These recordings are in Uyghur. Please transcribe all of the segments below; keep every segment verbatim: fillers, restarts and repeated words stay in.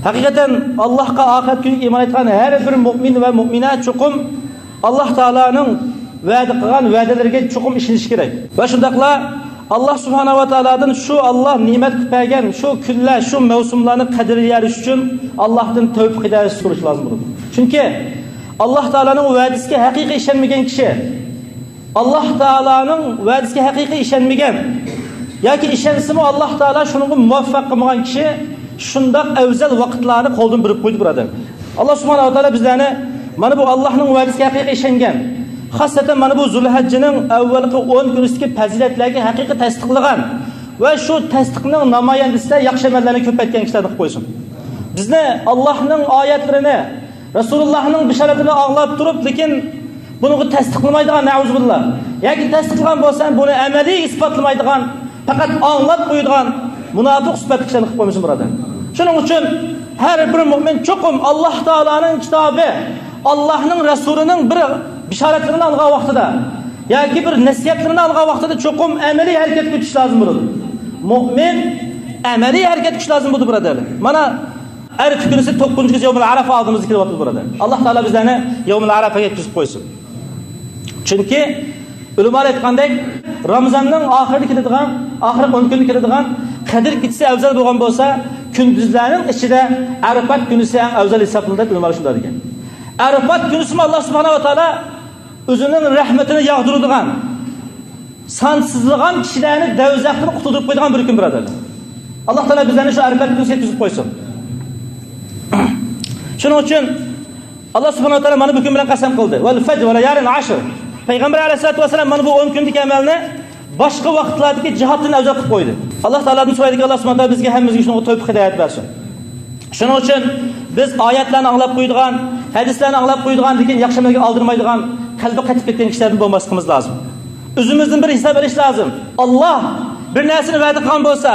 ھەقىقەتەن ئاللاھقا، ئاخىرەت كۈنىگە ئىمان ئېيتقان ھەر بىر مۆمىن ۋە مۆمىنە چوقۇم ئاللاھ تائالانىڭ ۋەدە قىلغان ۋەدىلىرىگە چوقۇم ئىشىنىشى كېرەك. ۋە شۇنداقلا ئاللاھ سۇبھانەھۇ ۋە تائالادىن شۇ ئاللاھ نېمەت قىلىپ بەرگەن شۇ كۈنلەر، شۇ مەۋسۇملارنى قەدىرلىيەلىشى ئۈچۈن ئاللاھتىن تەۋپىق ھىدايەت سورىشى لازىم بولىدۇ. چۈنكى ئاللاھ تائالانىڭ ۋەدىسىگە ھەقىقىي ئىشەنمىگەن كىشى، ئاللاھ تائالانىڭ ۋەدىسىگە ھەقىقىي ئىشەنمىگەن ياكى ئىشەنسىمۇ ئاللاھ تائالا شۇنىڭغا مۇۋەپپەق قىلمىغان كىشى شۇنداق ئەۋزەل ۋاقىتلارنى قولدىن بېرىپ قويدى، بۇرادەر. ئاللاھ سۇبھانەھۇ ۋە تائالا بىزلەرنى مانا بۇ ئاللاھنىڭ ۋەدىسىگە ھەقىقىي ئىشەنگەن، خاسسەتەن مانا بۇ زۇلھەججىنىڭ ئەۋۋەلقى ئون كۈنىسىدىكى پەزىلەتلەرگە ھەقىقىي تەستىقلىغان ۋە شۇ تەستىقنىڭ نامايەندىسىدە ياخشى ئەمەللەرنى كۆپەيتكەن كىشىلەردىن قىلىپ قويسۇن. بىزنى ئاللاھنىڭ ئايەتلىرىنى، رەسۇلۇللاھنىڭ بېشارەتلىرىنى ئاڭلاپ تۇرۇپ، لېكىن بۇنىڭغا تەستىقلىمايدىغان، نەئۇزۇبىللا، ياكى تەستىقلىغان بولسا، بۇنى ئەمەلىي ئىسپاتلىمايدىغان، پەقەت ئاڭلاپ قويىدىغان مۇناپىق سۈپەتلىك كىشىلەرنى قىلىپ قويمىسۇن، بۇرادەر. شۇنىڭ ئۈچۈن ھەر بىر مۆمىن چوقۇم ئاللاھ تائالانىڭ كىتابى، ئاللاھنىڭ رەسۇلىنىڭ بىر بېشارەتلىرىنى ئالغان ۋاقتىدا ياكى بىر نەسىھەتلىرىنى ئالغان ۋاقتىدا چوقۇم ئەمەلىي ھەرىكەتكە ئۆتۈش لازىم بولىدۇ. مۆمىن ئەمەلىي ھەرىكەتكە ئۆتۈش لازىم بولىدۇ، بۇرادەرلەر. مانا ئەرەپە كۈنىسى، توققۇزىنچى كۈنىسى يەۋمۇل ئەرەپە ئالدىمىزدا كېلىۋاتىدۇ، بۇرادەر. ئاللاھ تائالا بىزلەرنى يەۋمۇل ئەرەپەگە يەتكۈزۈپ قويسۇن. چۈنكى ئۆلىمالار ئېيتقاندەك، رامىزاننىڭ ئاخىرىدا كېلىدىغان، ئاخىرقى ئون كۈندە كېلىدىغان قەدىر كېچىسى ئەۋزەل بولغان بولسا، كۈندۈزلەرنىڭ ئىچىدە ئەرەپات كۈنىسى ئەڭ ئەۋزەل ھېسابلىنىدۇ، دەپ ئۆلىمالار شۇنداق دېگەن. ئەرەپات كۈنىسىمۇ ئاللاھ سۇبھانەھۇ ۋە تائالا ئۆزىنىڭ رەھمىتىنى ياغدۇرىدىغان، سانسىزلىغان كىشىلەرنى دەۋزەختىن قۇتۇلدۇرۇپ قويىدىغان بىر كۈن، بۇرادەرلەر. ئاللاھ تائالا بىزلەرنى شۇ ئەرەپات كۈنىسىگە يەتكۈزۈپ قويسۇن. شۇنىڭ ئۈچۈن ئاللاھ سۇبھانەھۇ ۋە تائالا مانا بۇ كۈن بىلەن قەسەم قىلدى. «ۋەل فەجر ۋە لايالىن ئەشر.» پەيغەمبەر ئەلەيھىسسالاتۇ ۋەسسالام مانا بۇ ئون كۈندىكى ئەمەلنى باشقا ۋاقىتلاردىكى جىھادتىن ئەۋزەل قىلىپ قويدى. ئاللاھ تائالادىن سورايدىكى، ئاللاھ سۇبھانەھۇ ۋە تائالا بىزگە، ھەممىمىزگە شۇنىڭغا تەۋپىق ھىدايەت بەرسۇن. شۇنىڭ ئۈچۈن بىز ئايەتلەرنى ئاڭلاپ قويىدىغان، ھەدىسلەرنى ئاڭلاپ قويىدىغان، لېكىن ياخشى ئەمەلگە ئالدىرىمايدىغان، قەلبى قېتىپ كەتكەن كىشىلەردىن بولماسلىقىمىز لازىم. ئۆزىمىزدىن بىر ھېساب ئېلىش لازىم. ئاللاھ بىر نەرسىنى ۋەدە قىلغان بولسا،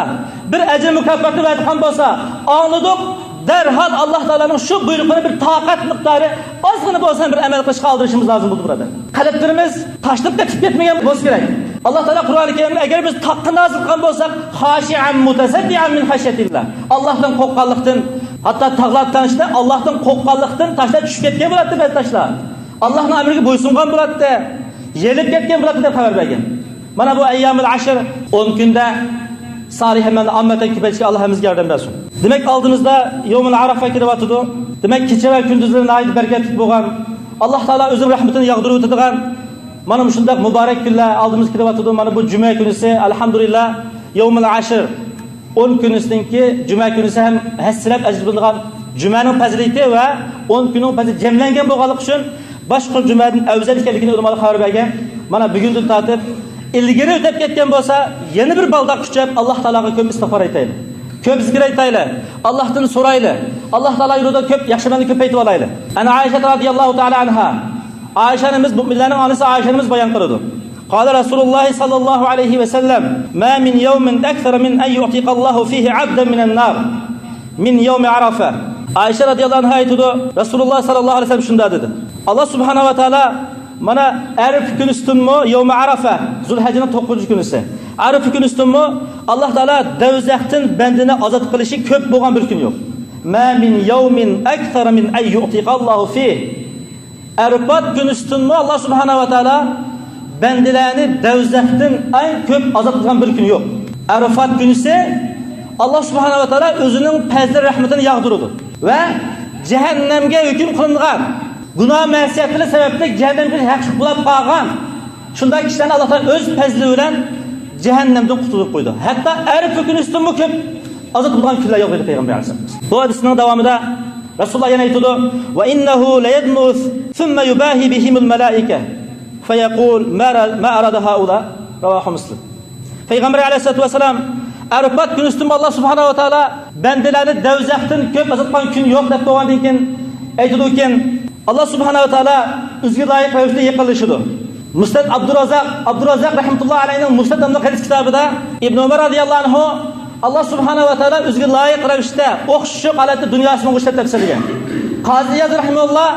بىر ئەجىر مۇكاپاتنى ۋەدە قىلغان بولسا، ئاڭلىدۇق، دەرھال ئاللاھ تائالانىڭ شۇ بۇيرۇقىنى بىر تاقەت مىقدارى ئازغىنا بولسا ھەم بىر ئەمەل قىلىشقا ئالدىرىشىمىز لازىم بولىدۇ، بۇرادەر. قەلبلىرىمىز تاشلىنىپ قېتىپ كەتمىگەن بولسا كېرەك. ئاللاھ تائالا قۇرئانى كەرىمدە، ئەگەر بىز تاغقا نازىل قىلغان بولساق، خاشىئەن مۇتەسەددىئەن مىن خەشيەتىللاھ، ئاللاھتىن قورققانلىقتىن، ھەتتا تاغلار تاشلىدى، ئاللاھتىن قورققانلىقتىن تاشلار چۈشۈپ كەتكەن بولاتتى، بەزى تاشلار ئاللاھنىڭ ئەمرىگە بويسۇنغان بولاتتى، يېنىپ كەتكەن بولاتتى، دەپ خەۋەر بەرگەن. مانا بۇ ئەييامۇل ئەشر، ئون كۈندە سالىھ ئەمەلنى ئاممەتەن كۆپەيتىشكە ئاللاھ ھەممىمىزگە ياردەم بەرسۇن. دېمەك، ئالدىمىزدا يەۋمۇل ئەرەپە كېلىۋاتىدۇ. دېمەك، كېچە ۋە كۈندۈزلىرى ناھايىتى بەرىكەتلىك بولغان، ئاللاھ تائالا ئۆزىنىڭ رەھمىتىنى ياغدۇرۇۋېتىدىغان مانا مۇشۇنداق مۇبارەك كۈنلەر ئالدىمىزغا كېلىۋاتىدۇ. مانا بۇ جۈمە كۈنىسى، ئەلھەمدۇلىللاھ، يەۋمۇل ئەشر، ئون كۈنىسىنىڭكى، جۈمە كۈنىسى ھەم ھەسسىلەپ ئەجىر بولىدىغان جۈمەنىڭ پەزىلىتى ۋە ئون كۈننىڭ پەزىلىتى جەملەنگەن بولغانلىقى ئۈچۈن، باشقا جۈمەدىن ئەۋزەل ئىكەنلىكىنى ئۆلىمالار خەۋەر بەرگەن. مانا بۈگۈندىن تارتىپ ئىلگىرى ئۆتۈپ كەتكەن بولسا، يەنە بىر بالداق كۈچەپ، ئاللاھ تائالاغا كۆپ ئىستىغپار ئېيتايلى. كۆپ زىكىر ئېيتايلى. ئاللاھتىن سورايلى. ئاللاھ تائالا يولىدا كۆپ ياخشى ئەمەلنى كۆپەيتىۋالايلى. ئەن ئائىشە رەزىيەللاھۇ تائالا ئەنھا، ئائىشە ئانىمىز، مۆمىنلەرنىڭ ئانىسى ئائىشە ئانىمىز بايان قىلىدۇ. قال رسول الله صلى الله عليه وسلم، ما من يوم أكثر من أن يعتق الله فيه عبدا من النار من يوم عرفة. ئائىشە رەزىيەللاھۇ ئەنھا ئېيتىدۇ، رەسۇلۇللاھ سەللەللاھۇ ئەلەيھى ۋەسەللەم شۇنداق دېدى. ئاللاھ سۇبھانەھۇ ۋە تائالا مانا ئەرەپە كۈنىسىدىنمۇ، يەۋمۇ ئەرەفە، زۇلھەججىنىڭ توققۇزىنچى كۈنىسى، ئەرەپە كۈنىسىدىنمۇ ئاللاھ تائالا دەۋزەختىن بەندىنى ئازاد قىلىشى كۆپ بولغان بىر كۈن يوق. ما من يوم أكثر من أن يعتق الله فيه. ئەرەپات كۈنىسىدىنمۇ ئاللاھ سۇبھانەھۇ ۋە تائالا بەندىلەرنى دەۋزەختىن ئەڭ كۆپ ئازاد قىلغان بىر كۈن يوق. ئەرەپات كۈنىسى ئاللاھ سۇبھانەھۇ ۋە تائالا ئۆزىنىڭ پەزلى رەھمىتىنى ياغدۇرىدۇ ۋە جەھەننەمگە ھۆكۈم قىلىنغان، گۇناھ مەسىيەتلىرى سەۋەبلىك جەھەننەمگە ھەقلىق بولاپ قالغان شۇنداق كىشىلەرنى ئاللاھ تائالا ئۆز پەزلى بىلەن جەھەننەمدىن قۇتۇلدۇرۇپ قويىدۇ. ھەتتا ئەرەپە كۈنىسىدىنمۇ كۆپ ئازاد قىلغان كۈنلەر يوق دېدى پەيغەمبەر ئەلەيھىسسالام. بۇ ھەدىسنىڭ داۋامىدا رەسۇلۇللاھ يەنە ئېيتىدۇ، وإنه ليدنو ثم يباهي بهم الملائكة فيقول ما أراد هؤلاء؟ رواه مسلم. پەيغەمبەر ئەلەيھىسسالاتۇ ۋەسسالام ئەرەپات كۈنىسىدىن ئاللاھ سۇبھانەھۇ ۋە تائالا بەندىلەرنى دەۋزەختىن كۆپ ئازاد قىلغان كۈن يوق دەپ بولغاندىن كېيىن ئېيتىدۇكەن، ئاللاھ سۇبھانەھۇ ۋە تائالا ئۆزىگە لايىق رەۋىشتە يېقىنلىشىدۇ. مۇسنەد ئابدۇرازاق، ئابدۇرازاق رەھمەتۇللاھى ئەلەيھنىڭ مۇسنەد ناملىق ھەدىس كىتابىدا ئىبن ئۆمەر رەزىيەللاھۇ ئەنھۇ، ئاللاھ سۇبھانەھۇ ۋە تائالا ئۆزىگە لايىق رەۋىشتە ئوخشىشىق ھالەتتە دۇنياسىنى غۇشلەپ تەپسىرلىگەن. قازى ئىياز رەھىمەھۇللاھ،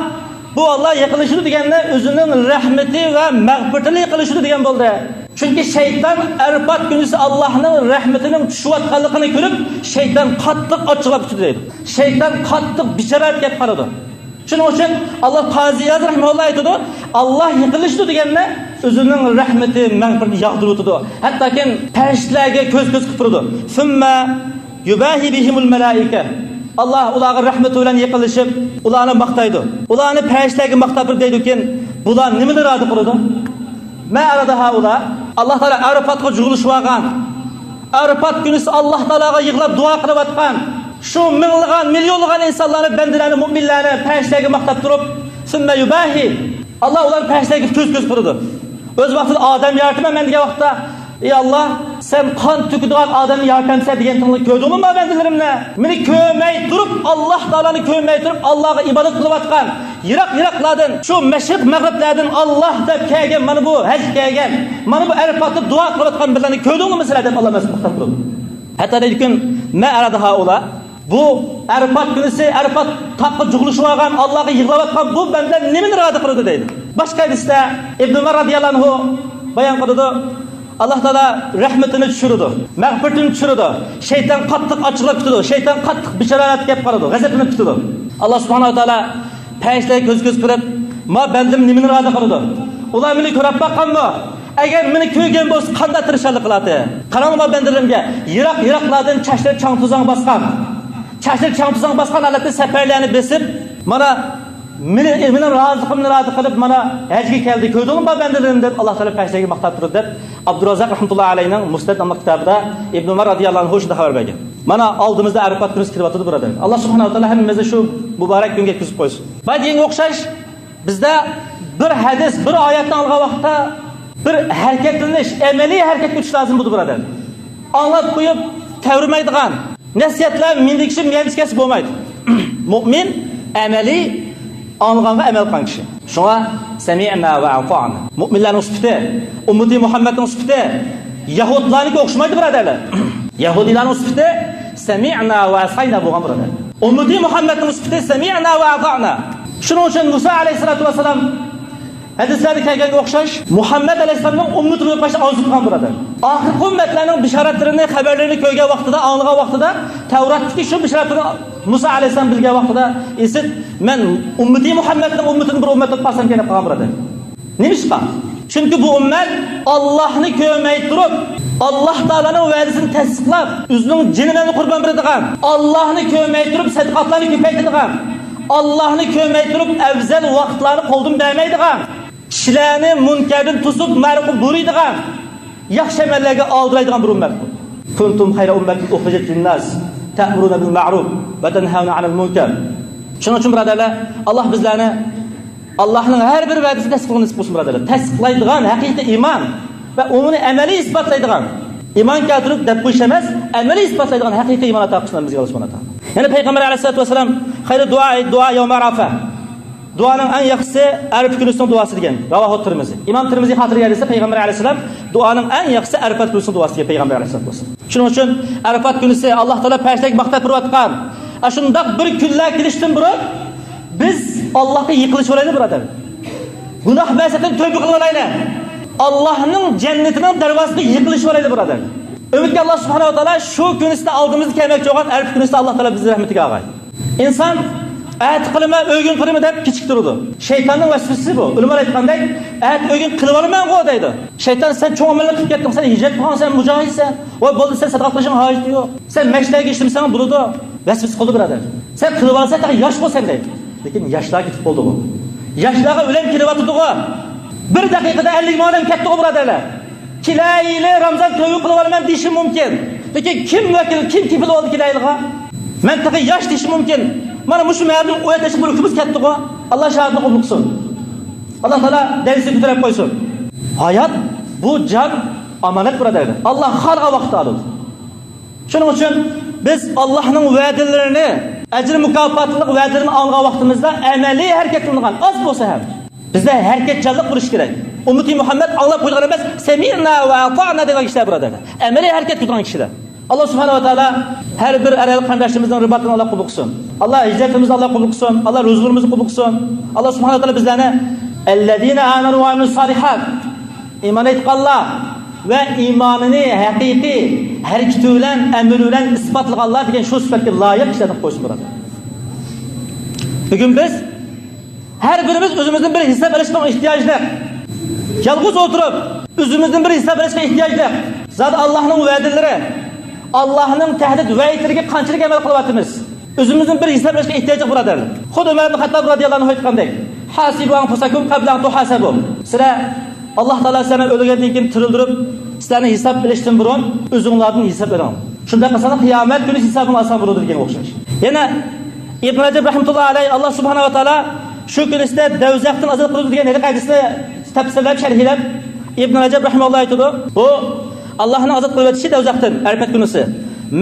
بۇ ئاللاھ يېقىنلىشىدۇ دېگەننى ئۆزىنىڭ رەھمىتى ۋە مەغپىرىتى بىلەن يېقىنلىشىدۇ دېگەن بولدى. چۈنكى شەيتان ئەرىپات كۈنىسى ئاللاھنىڭ رەھمىتىنىڭ چۈشۈۋاتقانلىقىنى كۆرۈپ، شەيتان قاتتىق ئاچچىقلاپ كېتىدۇ دەيدۇ. شەيتان قاتتىق بىچارە دەپ قارىدۇ. شۇنىڭ ئۈچۈن ئاللا قازى ئىياز رەھىمەھۇللا ئېيتىدۇ، ئاللا يېقىنلىشىدۇ دېگەننى ئۆزىنىڭ رەھمىتى، مەغپىرىتىنى ياغدۇرۇۋېتىدۇ. ھەتتاكى پەرىشتىلەرگە كۆز-كۆز قىلىپ تۇرىدۇ. ثم يباهي بهم الملائكة. ئاللا ئۇلارغا رەھمىتى بىلەن يېقىنلىشىپ، ئۇلارنى ماختايدۇ. ئۇلارنى پەرىشتىلەرگە ماختاپ تۇرۇپ دەيدۇكىن، بۇلار نېمىنى رازى قىلىدۇ؟ ما أراد هؤلاء. ئاللا تائالا ئەرىپاتقا جۇغلىشىۋالغان، ئەرىپات كۈنىسى ئاللا تائالاغا يىغلاپ دۇئا قىلىۋاتقان، شۇ مىڭلىغان، مىليونلىغان ئىنسانلارنى، بەندىلەرنى، مۇئمىنلەرنى پەرىشتىلەرگە ماختاپ تۇرۇپ، ثم يباهي. ئاللا ئۇلارنى پەرىشتىلەرگە كۆز-كۆز قىلىدۇ. ئۆز ۋاقتىدا ئادەم يارىتىمەن مەن دېگەن ۋاقىتتا، ئى ئاللا، سەن قان تۆكىدىغان ئادەمنى يارىتامسەن دېگەنتىڭنى كۆردۈڭمۇ ما بەندىلىرىمنى؟ مېنى كۆرمەي تۇرۇپ، ئاللا تائالانى كۆرمەي تۇرۇپ، ئاللاغا ئىبادەت قىلىۋاتقان، يىراق-يىراقلاردىن، شۇ مەشرىق مەغرىبلەردىن ئاللا دەپ كەلگەن، مانا بۇ ھەجگە كەلگەن، مانا بۇ ئەرىپاتتا دۇئا قىلىۋاتقان بىرلەرنى كۆردۈڭمۇ سىلەر دەپ ئاللا مەسئۇل ماختاپ تۇرىدۇ. ھەتتا دەيدىكىن، ما أراد هؤلاء. بۇ ئەرىپات كۈنىسى ئەرىپات تاغقا جۇغلىشىۋالغان، ئاللاغا يىغلاۋاتقان بۇ بەندىلەر نېمىنى ئىرادە قىلىدۇ دەيدۇ. باشقا ھەدىستە ئىبن ئۆمەر رازىياللاھۇ ئەنھۇ بايان قىلىدۇ، ئاللا تائالا رەھمىتىنى چۈشۈرىدۇ، مەغپىرىتىنى چۈشۈرىدۇ. شەيتان قاتتىق ئاچچىقلاپ كېتىدۇ، شەيتان قاتتىق بىچارە ھالەتكە كەپ قالىدۇ، غەزەپلىنىپ كېتىدۇ. ئاللا سۇبھانەھۇ ۋە تائالا پەرىشتىلەرگە كۆز-كۆز قىلىپ، ما بەندىم نېمىنى ئىرادە قىلىدۇ؟ ئۇلار مېنى كۆرۈپ باققانمۇ؟ ئەگەر مېنى كۆرگەن بولسا، قانداق تىرىشچانلىق قىلاتتى؟ قاراڭلار، مەن بەندىلىرىمگە يىراق-يىراقلاردىن چاچلىرى چاڭ-توزان باسقان، چاچلىرى چاڭ-توزان باسقان ھالەتتە سەپەرلەرنى بېسىپ، مانا مېنى، مېنىڭ رازىلىقىمنى ئىرادە قىلىپ، مانا ھەجگە كەلدى، كۆردۈڭلارمۇ بەندىلىرىم دەپ، ئاللا تائالا پەرىشتىلەرگە ماختاپ تۇرىدۇ دەپ، ئابدۇرازاق رەھمەتۇللا ئەلەيھىنىڭ مۇسنەد ناملىق كىتابىدا ئىبن ئۆمەر رازىياللاھۇ ئەنھۇ شۇنداق خەۋەر بەرگەن. مانا ئالدىمىزدا ئەرىپات كۈنىسى كېلىۋاتىدۇ، بۇرادەرلەر. ئاللا سۇبھانەھۇ ۋە تائالا ھەممىمىزنى شۇ مۇبارەك كۈنگە يەتكۈزۈپ قويسۇن. ۋە دېگەنگە ئوخشاش، بىزدە بىر ھەدىس، بىر ئايەتنى ئاڭلىغان ۋاقىتتا بىر ھەرىكەتلىنىش، ئەمەلىي ھەرىكەتكە ئۆتۈش لازىم بولىدۇ، بۇرادەر. ئاڭلاپ قويۇپ تەۋرىمەيدىغان، نەسىھەتلەر مىندىكىچە مىيەنچە كەتسە بولمايدۇ. مۇئمىن ئەمەلىي ئاڭلىغانغا ئەمەل قىلغان كىشى. شۇڭا سەمىئنا ۋە ئەتائنا. مۇئمىنلارنىڭ سۈپىتى، ئۈممىتى مۇھەممەدنىڭ سۈپىتى يەھۇدلارنىڭكىگە ئوخشىمايدۇ، بۇرادەرلەر. يەھۇدىيلارنىڭ سۈپىتى سەمىئنا ۋە ئەسەينا بولغان، بۇرادەر. ئۈممىتى مۇھەممەدنىڭ سۈپىتى سەمىئنا ۋە ئەتائنا. شۇنىڭ ئۈچۈن مۇسا ئەلەيھىسسالاتۇ ۋەسسالام ھەدىسلەردە كەلگەنگە ئوخشاش، مۇھەممەد ئەلەيھىسسالامنىڭ ئۈممىتى بولۇپ قېلىشنى ئارزۇ قىلغان، بۇرادەر. ئاخىرقى ئۈممەتلەرنىڭ بىشارەتلىرىنى، خەۋەرلىرىنى كۆرگەن ۋاقتىدا، ئاڭلىغان ۋاقتىدا، تەۋراتتىكى شۇ بىشارەتلەرنى مۇسا ئەلەيھىسسالام بىلگەن ۋاقتىدا ئېسىت، مەن ئۈممىتى مۇھەممەدنىڭ ئۈممىتىدىن بىر ئۈممەت بولۇپ قالسام كېرەك قىلغان، بۇرادەر. نېمىشقا؟ چۈنكى بۇ ئۈممەت ئاللاھنى كۆرمەي تۇرۇپ، ئاللاھ تائالانىڭ ۋەدىسىنى تەستىقلاپ، ئۆزىنىڭ جېنىنى قۇربان بېرىدىغان، ئاللاھنى كۆرمەي تۇرۇپ سەدىقاتلارنى كۆپەيتىدىغان، ئاللاھنى كۆرمەي تۇرۇپ ئەۋزەل ۋاقىتلارنى قولدىن بەرمەيدىغان، كىشىلەرنى مۇنكەردىن توسۇپ مەرۇپقا بۇيرۇيدىغان، ياخشى ئەمەللەرگە ئالدىرايدىغان بىر ئۈممەت. كۇنتۇم خەيرە ئۇممەتىن ئۇخرىجەت لىنناس تەئمۇرۇنە بىل مەئرۇف ۋە تەنھەۋنە ئەنىل مۇنكەر. شۇنىڭ ئۈچۈن، بۇرادەرلەر، ئاللاھ بىزلەرنى ئاللاھنىڭ ھەر بىر ۋەدىسىنى تەستىقلىغىنى نېسىپ قىلسۇن، بۇرادەرلەر. تەستىقلايدىغان ھەقىقىي ئىمان ۋە ئۇنى ئەمەلىي ئىسپاتلايدىغان، ئىمان كەلتۈرۈپ دەپ قويۇش ئەمەس، ئەمەلىي ئىسپاتلايدىغان ھەقىقىي ئىمان ئاتا قىلسۇن بىزگە ئاللاھ سۇبھانەھۇ ۋە تائالا. يەنە پەيغەمبەر ئەلەيھىسسالاتۇ ۋەسسالام، خەيرۇ دۇئائى دۇئا يەۋمە ئەرەفە. دۇئانىڭ ئەڭ ياخشىسى ئەرەپە كۈنىسىنىڭ دۇئاسى دېگەن. رەۋاھۇ تىرمىزى. ئىمام تىرمىزى خاتىرىگە ھەدىستە پەيغەمبەر ئەلەيھىسسالام دۇئانىڭ ئەڭ ياخشىسى ئەرەپە كۈنىسىنىڭ دۇئاسى دېگەن پەيغەمبەر ئەلەيھىسسالام. شۇنىڭ ئۈچۈن ئەرەپات كۈنىسى ئاللاھ تائالا پەرىشتىلەرگە ماختاپ بېرىۋاتقان ئاشۇنداق بىر كۈنلەر كېلىشتىن بۇرۇن بىز ئاللاھقا يېقىنلىشىۋالايلى، بۇرادەر. گۇناھ مەسىيەتتىن تۆبە قىلىۋالايلى. ئاللاھنىڭ جەننىتىنىڭ دەرۋازىسىغا يېقىنلىشىۋالايلى، بۇرادەر. ئۈمىدكى ئاللاھ سۇبھانەھۇ ۋە تائالا شۇ كۈنىسىدە ئالدىمىزدا كەلمەكچى بولغان ئەرەپە كۈنىسىدە ئاللاھ تائالا بىزنى رەھمىتىگە ئالغاي. ئىنسان ئەتە قىلىمەن، ئۆگۈن قىلىمەن دەپ كېچىكتۈرىدۇ. شەيتاننىڭ ۋەسۋەسىسى بۇ. ئۆلىمالار ئېيتقاندەك، ئەتە ئۆگۈن قىلىۋالىمەنغۇ دەيدۇ. شەيتان، سەن چوڭ ئەمەللەر قىلىپ كەتتىڭ، سەن ھىجرەت قىلغان، سەن مۇجاھىدسەن. ۋاي بولدى، سەن سەدىقە قىلىشىڭ ھاجىتى يوق. سەن مەشىتلەرگە ئىشلىمىسەڭ بولىدۇ. ۋەسۋەسە قىلىدۇ، بۇرادەر. سەن قىلىۋالسا تېخى ياشقۇ سەن دەيدۇ. لېكىن ياشلار كېتىپ بولدىغۇ. ياشلارغا ئۆلۈم كېلىۋاتىدىغۇ. بىر دەقىقىدە ئەللىك مىڭ ئادەم كەتتىغۇ، بۇرادەرلەر. كېلەيلى، رامزان تۆۋە قىلىۋالىمەن دېيىشى مۇمكىن. لېكىن كىم ۋەكىل، كىم كېپىل بولدى كېلەيلىغا؟ مەن تېخى ياش دېيىشى مۇمكىن. مانا مۇشۇ مەھەلدىن ئۇ يەردە بۇ كىمىز كەتتىغۇ. ئاللاھ شاھىدلىق قىلسۇن. ئاللاھ تائالا دەرىجىسىنى كۆتۈرۈپ قويسۇن. ھايات بۇ جان ئامانەت، بۇرادەرلەر. ئاللاھ خالىغان ۋاقىتتا ئالىدۇ. شۇنىڭ ئۈچۈن بىز ئاللاھنىڭ ۋەدىلىرىنى، ئەجىر مۇكاپاتلىق ۋەدىلىرىنى ئاڭلىغان ۋاقتىمىزدا ئەمەلىي ھەرىكەت قىلىنغان، ئاز بولسا ھەم. بىزدە ھەرىكەتچانلىق بولۇشى كېرەك. ئۈممىتى مۇھەممەد ئاڭلاپ قويىدىغان ئەمەس، سەمىئنا ۋە ئەتائنا دەيدىغان كىشىلەر، بۇرادەرلەر. ئەمەلىي ھەرىكەت قىلىدىغان كىشىلەر. ئاللاھ سۇبھانەھۇ ۋە تائالا ھەر بىر ئەر-ئايال قېرىنداشلىرىمىزنىڭ رىباتىنى ئاللاھ قوبۇل قىلسۇن. ئاللاھ ھىجرىتىمىزنى ئاللاھ قوبۇل قىلسۇن. ئاللاھ روزىلىرىمىزنى قوبۇل قىلسۇن. ئاللاھ سۇبھانەھۇ ۋە تائالا بىزلەرنى الذين آمنوا وعملوا الصالحات، ئىمان ئېيتقانلار، ۋە ئىمانىنى ھەقىقىي ھەرىكىتى بىلەن، ئەمىلى بىلەن ئىسپاتلىغانلار دېگەن شۇ سۈپەتكە لايىق كىشىلەرنى قويسۇن، بۇرادەر. بۈگۈن بىز ھەر بىرىمىز ئۆزىمىزدىن بىر ھېساب ئېلىشقا ئېھتىياجلىق. يالغۇز ئولتۇرۇپ، ئۆزىمىزدىن بىر ھېساب ئېلىشقا ئېھتىياجلىق. زادى ئاللاھنىڭ ۋەدىلىرى، ئاللاھنىڭ تەھدىت ۋەئىدلىرىگە قانچىلىك ئەمەل قىلىۋاتىمىز؟ ئۆزىمىزدىن بىر ھېساب ئېلىشقا ئېھتىياجلىق، بۇرادەرلەر. خۇددى ئۆمەر ئىبن خەتتاب رازىياللاھۇ ئەنھۇ ئېيتقاندەك، «ھاسىبۇ ئەنفۇسەكۇم قەبلە ئەن تۇھاسەبۇ.» سىلەر، ئاللاھ تائالا سىلەرنى ئۆلگەندىن كېيىن تىرىلدۈرۈپ، سىلەرنى ھېساب ئېلىشتىن بۇرۇن ئۆزۈڭلاردىن ھېساب ئېلىڭ. شۇنداق قىلساڭلار قىيامەت كۈنى ھېسابىڭ ئاسان بولىدۇ دېگەنگە ئوخشاش. يەنە ئىبن رەجەب رەھمەتۇللاھى ئەلەيھ، ئاللاھ سۇبھانەھۇ ۋە تائالا شۇ كۈنى سىلەرنى دوزاختىن ئازاد قىلىدۇ دېگەن ھەدىس ھەدىسنى تەپسىرلەپ، شەرھلەپ، ئىبن رەجەب رەھىمەھۇللاھ ئېيتىدۇ، بۇ ئاللاھنىڭ ئازاد قىلىۋېتىشى دوزاختىن ئەرەپەت كۈنىسى.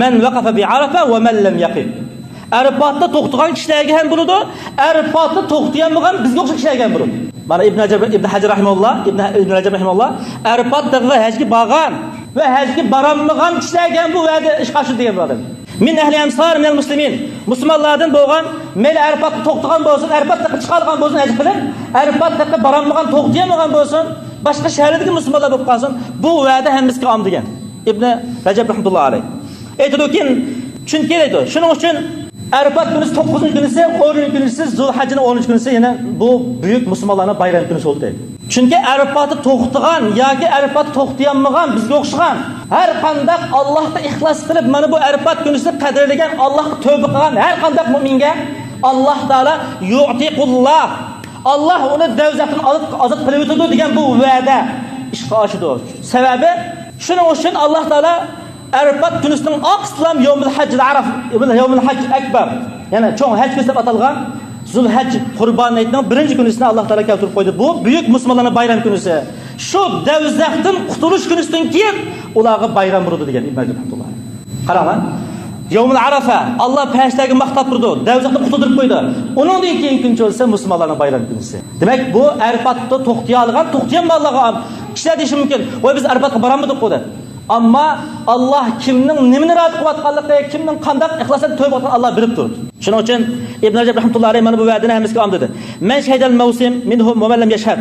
مەن ۋەقەفە بىئارەفە ۋە مەن لەم يەقىف. ئەرپاتتا توختىغان كىشىلەرگە ھەم بولىدۇ، ئەرپاتتا توختىيالمىغان بىزگە ئوخشاش كىشىلەرگە ھەم بولىدۇ. مانا ئىبن رەجەب، ئىبن ھەجەر رەھىمەھۇللاھ، ئىبن، ئىبن رەجەب رەھىمەھۇللاھ ئەرپات تېغىغا ھەجگە بارغان ۋە ھەجگە بارالمىغان كىشىلەرگە ھەم بۇ ۋەدە ئىشقا ئاشىدۇ دېگەن بۇ ئادەم. مىن ئەھلى ئەمسار مىنەل مۇسلىمىن. مۇسۇلمانلاردىن بولغان، مەيلى ئەرپاتتا توختىغان بولسۇن، ئەرپات تېغىغا چىقالىغان بولسۇن، ھەج قىلىپ، ئەرپات تېغىغا بارالمىغان، توختىيالمىغان بولسۇن، باشقا شەھەرلەردىكى مۇسۇلمانلار بولۇپ قالسۇن، بۇ ۋەدە ھەممىسىگە ئام دېگەن ئىبن رەجەب رەھمەتۇللاھى ئەلەيھ. ئېيتىدۇكى، چۈنكى دەيدۇ، شۇنىڭ ئۈچۈن ئەرپات كۈنىسى توققۇزىنچى كۈنىسى، ئونىنچى كۈنىسى، زۇلھەججىنىڭ ئونىنچى كۈنىسى يەنە بۇ بۈيۈك مۇسۇلمانلارنىڭ بايرام كۈنىسى بولدى دەيدۇ. چۈنكى ئەرپاتتا توختىغان ياكى ئەرپاتتا توختىيالمىغان بىزگە ئوخشىغان ھەر قانداق ئاللاھقا ئىخلاس قىلىپ، مانا بۇ ئەرپات كۈنىسىنى قەدىرلىگەن، ئاللاھقا تەۋبە قىلغان ھەر قانداق مۆمىنگە ئاللاھ تائالا يۇئتىقۇللاھ، ئاللاھ ئۇنى دوزاختىن ئازاد، ئازاد قىلىۋېتىدۇ دېگەن بۇ ۋەدە ئىشقا ئاشىدۇ. سەۋەبى، شۇنىڭ ئۈچۈن ئاللاھ تائالا ئەرپات كۈنىسىنىڭ ئاقسىلام يومۇل ھەججىل ئەرەف، يومۇل ھەججىل ئەكبەر، يەنى چوڭ ھەج كۈنى دەپ ئاتالغان زۇلھەج قۇربان ھېيتنىڭ بىرىنچى كۈنىسىنى ئاللاھ تائالا كەلتۈرۈپ قويدى. بۇ بۈيۈك مۇسۇلمانلارنىڭ بايرام كۈنىسى. شۇ دوزاختىن قۇتۇلۇش كۈنىسىدىن كېيىن ئۇلارغا بايرام بولىدۇ دېگەن ئىبن رەجەب رەھمەتۇللاھى. قاراڭلار. يومۇل ئەرەفە، ئاللاھ پەرىشتىلەرگە ماختاپ تۇرىدۇ، دوزاختىن قۇتۇلدۇرۇپ قويدى. ئۇنىڭدىن كېيىنكى كۈن بولسا مۇسۇلمانلارنىڭ بايرام كۈنىسى. دېمەك، بۇ ئەرپاتتا توختىيالىغان، توختىيالمىغانلارغا ئام. كىشىلەر دېيىشى مۇمكىن، ۋاي، بىز ئەرپاتقا بارالمىدۇققۇ دەپ. ئەمما ئاللاھ كىمنىڭ نېمىنى رازى قىلىۋاتقانلىقى، كىمنىڭ قانداق ئىخلاسەن تەۋبە قىلىۋاتقانلىقىنى ئاللاھ بىلىپ تۇرىدۇ. شۇنىڭ ئۈچۈن ئىبن رەجەب رەھمەتۇللاھى ئەلەيھ مانا بۇ ۋەدىنى ھەممىسىگە ئام دېدى. مەن شەھىدەل مەۋسىم مىنھۇم ۋە مەن لەم يەشھەد.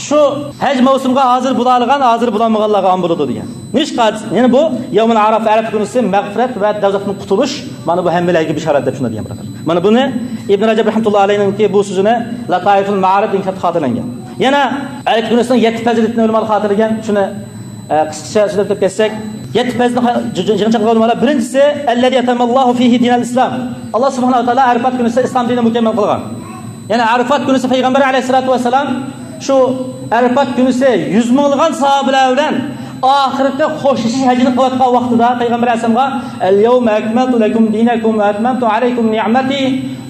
شۇ ھەج مەۋسۇمىغا ھازىر بولالىغان، ھازىر بولالمىغانلارغا ئام بولىدۇ دېگەن. نېمىشقا؟ يەنە بۇ يەۋمۇل ئەرەفە، ئەرەپە كۈنىسى مەغپىرەت ۋە دوزاختىن قۇتۇلۇش. مانا بۇ ھەممىلەرگە بىشارەت دەپ شۇنداق دېگەن بۇرادەر. مانا بۇنى ئىبن رەجەب رەھمەتۇللاھى ئەلەيھنىڭكى بۇ سۆزىنى لەتائىفۇل مائارىپ دېگەن كىتابتا خاتىرىلەنگەن. يەنە ئەرەپە كۈنىسىنىڭ يەتتە پەزىلىتىنى ئۆلىمالار خاتىرىلىگەن. شۇنى، ئە، قىسقىچە سۆزلەپ ئۆتۈپ كەتسەك، يەتتە پەزىلەتنى يىغىنچاقلىغان ئۆلىمالار، بىرىنچىسى، ئەللەزى ئەتەممەللاھۇ فىھى دىنەل ئىسلام. ئاللاھ سۇبھانەھۇ ۋە تائالا ئەرپات كۈنىسى ئىسلام دىنىنى مۇكەممەل قىلغان. يەنە ئەرپات كۈنىسى پەيغەمبەر ئەلەيھىسسالاتۇ ۋەسسالام شۇ ئەرپات كۈنىسى يۈز مىڭلىغان ساھابىلەر بىلەن ئاخىرقى خوشلىشىش ھەججىنى قىلىۋاتقان ۋاقتىدا پەيغەمبەر ئەلەيھىسسالامغا، «ئەل يەۋمە ئەكمەلتۇ لەكۇم دىنەكۇم ۋە ئەتمەمتۇ ئەلەيكۇم نىئمەتى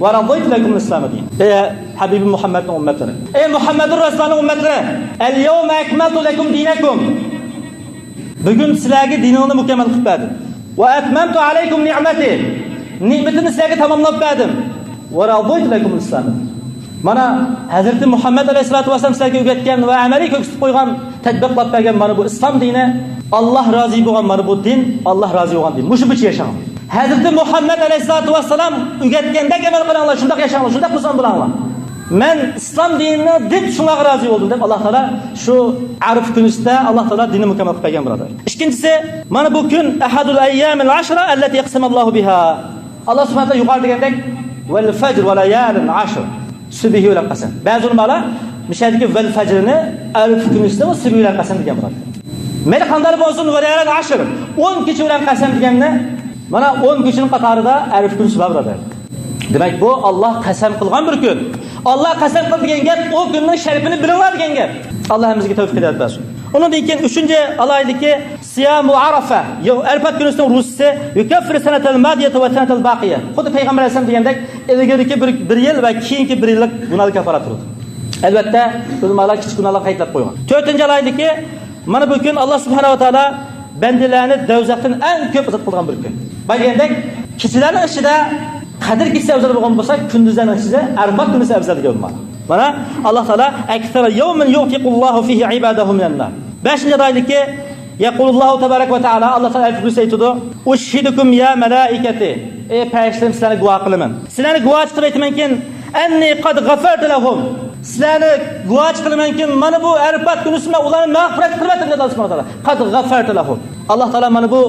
ۋە رەزىيتۇ لەكۇمۇل ئىسلامە دىنا.» ئەي ھەبىبى مۇھەممەدنىڭ ئۈممەتلىرى، ئەي مۇھەممەدۇر رەسۇلۇللاھنىڭ ئۈممەتلىرى، «ئەل يەۋمە ئەكمەلتۇ لەكۇم دىنەكۇم.» بۈگۈن سىلەرگە دىنىڭلارنى مۇكەممەل قىلىپ بەردىم. «ۋە ئەتمەمتۇ ئەلەيكۇم نىئمەتى.» نېمىتىمنى سىلەرگە تاماملاپ بەردىم. «ۋە رەزىيتۇ لەكۇمۇل ئىسلامە دىنا.» مانا ھەزرىتى مۇھەممەد ئەلەيھىسسالاتۇ ۋەسسالام سىلەرگە ئۆگەتكەن ۋە ئەمەلىي كۆرسىتىپ قويغان، تەتبىقلاپ بەرگەن مانا بۇ ئىسلام دىنى، ئاللاھ رازى بولغان مانا بۇ دىن، ئاللاھ رازى بولغان دىن. مۇشۇ بويىچە ياشاڭلار. ھەزرىتى مۇھەممەد ئەلەيھىسسالاتۇ ۋەسسالام ئۆگەتكەندەك ئەمەل قىلىڭلار، شۇنداق ياشاڭلار، شۇنداق مۇسۇلمان بولۇڭلار. مەن ئىسلام دىنىنى دەپ شۇڭلارغا رازى بولدۇم دەپ، ئاللاھ تائالا شۇ ئەرەپە كۈنىسىدە ئاللاھ تائالا دىننى مۇكەممەل قىلىپ بەرگەن، بۇرادەر. ئىككىنچىسى، مانا بۇ كۈن ئەھەدۇل ئەييامىل ئەشرە ئەللەتى ئەقسەمەللاھۇ بىھا. ئاللاھ سۇبھانەھۇ ۋە تائالا يۇقىرىدا دېگەندەك، «ۋەل فەجر ۋە لەيالىن ئەشر.» سۈبھى بىلەن قەسەم. بەزى ئۆلىمالار مۇشۇ يەردىكى «ۋەل فەجرنى» ئەرەپە كۈنىسىدە ۋە سۈبھى بىلەن قەسەم دېگەن، بۇرادەر. مەيلى قانداق بولسۇن، «ۋەلەيالىن ئەشر»، ئون كېچە بىلەن قەسەم دېگەننى، مانا ئون كېچىنىڭ قاتارىدا ئەرەپە كۈنىسى بار، بۇرادەر. دېمەك، بۇ ئاللاھ قەسەم قىلغان بىر كۈن. ئاللاھ قەسەم قىلدى دېگەن گەپ، ئۇ كۈننىڭ شەرىپىنى بىلىڭلار دېگەن گەپ. ئاللاھ ھەممىمىزگە تەۋپىق ھىدايەت بەرسۇن. ئۇنىڭدىن كېيىن ئۈچىنچى ئالاھىدىلىكى، سىيامۇ ئەرەفە، يو-، ئەرەپات كۈنىسىنىڭ روزىسى، يۇكەففىرۇ سەنەتەل مادىيەتە ۋە سەنەتەل باقىيە. خۇددى پەيغەمبەر ئەلەيھىسسالام دېگەندەك، ئىلگىرىكى بىر، بىر يىل ۋە كېيىنكى بىر يىللىق گۇناھلارغا كاپپارەت تۇرىدۇ. ئەلۋەتتە، ئۆلىمالار كىچىك گۇناھلارنى قەيتلەپ قويغان. تۆتىنچى ئالاھىدىلىكى، مانا بۇ كۈن ئاللاھ سۇبھانەھۇ ۋە تائالا بەندىلەرنى دوزاختىن ئەڭ كۆپ ئازاد قىلغان بىر كۈن. بايا دېگەندەك، كېچىلەرنىڭ ئىچىدە قەدىر كېچىسى ئەۋزەل بولغان بولسا، كۈندۈزلەرنىڭ ئىچىدە ئەرەپات كۈنىسى ئەۋزەل دېگەن مانا. مانا ئاللاھ تائالا، «ئەكسەرە يەۋمىن يۇئتىقۇللاھۇ فىھى ئىبادەھۇ مىنەننار.» بەشىنچى ئالاھىدىلىكى، يەقۇلۇللاھۇ تەبارەك ۋە تائالا، ئاللاھ تائالا ئەرەپە كۈنىسى ئېيتىدۇ، «ئۇشھىدۇكۇم يا مەلائىكەتى.» ئەي پەرىشتىلەرىم، سىلەرنى گۇۋاھ قىلىمەن. سىلەرنى گۇۋاھ قىلىپ ئېيتىمەنكىن، «ئەننى قەد غەفەرتۇ لەھۇم.» سىلەرنى گۇۋاھچى قىلىمەنكى، مانا بۇ ئەرىپات كۈنىسى مەن ئۇلارنى مەغپىرەت قىلىۋەتتىم، دېدى ئاللا سۇبھانەھۇ ۋە تائالا. قەد غەفەرتۇ لەھۇم. ئاللا تائالا مانا بۇ